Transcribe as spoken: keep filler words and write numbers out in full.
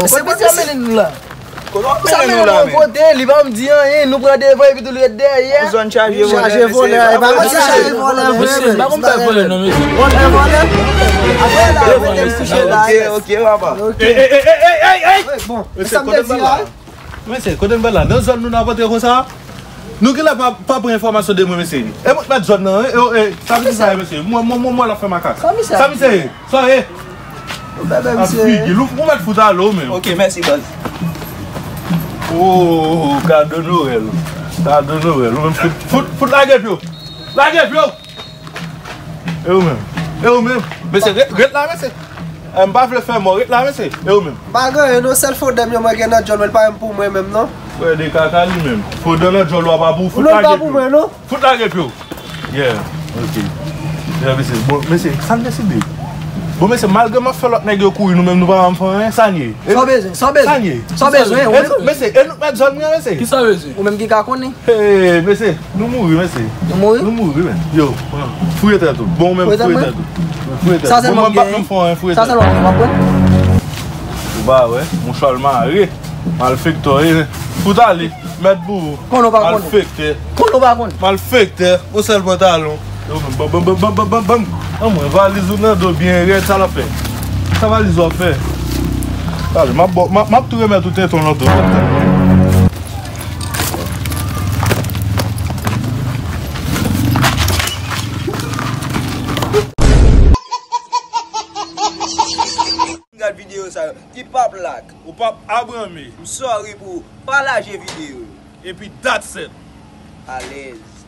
Kote sa mennen nou la? Sa mennen nou yon kote, li pa m di anyen, nou pran devan epi tou li ret dèyè. Zòn chaje vòlè, chaje vòlè, e pa konn si chaje vòlè vre. Mesye, m pa konn bay vòlè non, mesye. Vòlè, vòlè. Apre la, mete m kouche la. Ok, ok, papa. Ok. Ey, ey, ey, ey, ey, ey. Bon, e sa m te di la? Mesye, kote m pral la? Nan zòn nou nan pote konsa? Nou genlè pa, pa pran enfòmasyon de mwen, mesye. E mwen k mèt zòn nan, e, e, sa vle di sa, mesye. Mwen, mwen, mwen, mwen, l ap fè makak. Sa misye ye? Sa ye? Ou bèbè, misye. Figi l, ou mèt fout ale, ou menm. Ok, mèsi, baz. Oh, kado Nwèl. Kado Nwèl. Ou menm fout, fout, fout lage pye w. Lage pye w! E ou menm? E ou menm? Mesye, ret, ret la, mesye. Eh, m pa vle fè mò, ret la, mesye. E ou menm? M pa gen anyen non, sèl fo dan m yo mwen gen nan djòl mwen, li pa menm pou mwen menm non. Frè de kaka li menm. Fo dan nan djòl ou a pa pou ou, fout lage pye w. Non, li pa pou mwen non. Fout lage pye w. Yeah, ok. Yeah, mesye. Bon, mesye, sa n deside? Bon, mesye, malgre m ap fè lòt nèg yo kouri, nou menm nou pa janm fè anyen, sa n ye? Sa w bezwen? Sa w bezwen? Sa n ye? Sa w bezwen? Ou menm? Mesye, e nou k mèt zòn nan, mesye. Kisa w bezwen? Ou menm ki ka konnen. Hey, mesye, nou mouri, mesye. Nou mouri? Nou mouri, men. Yo, pran. Fouye tèt ou. Bon, ou menm, fouye tèt ou. Fouye tèt ou. Sa sèlman m genyen. Bon, mwen m p ap menm fè anyen, fouye tèt ou. Sa sèlman m genyen, w ap pran? Ou pa wè, mouchwa l mare. Malfektè w ye. Fout ale, mèt pou ou. Konnen w pa konnen. Malfektè. Konnen w pa konnen. Malfektè, yon sèl pantalon. Yo, bam, bam, bam. Anmwen, valiz ou nan do byen rèd, sa l ap fè? Sa valiz ou ap fè? Talè, m ap ba w, m ap, m ap tou remèt ou tenten w lòt lòt. Gad videyo sa yo. Ki p ap like. Ou p ap abòne. M sorry pou ou. Pataje videyo yo. Epi that's it. Alèz.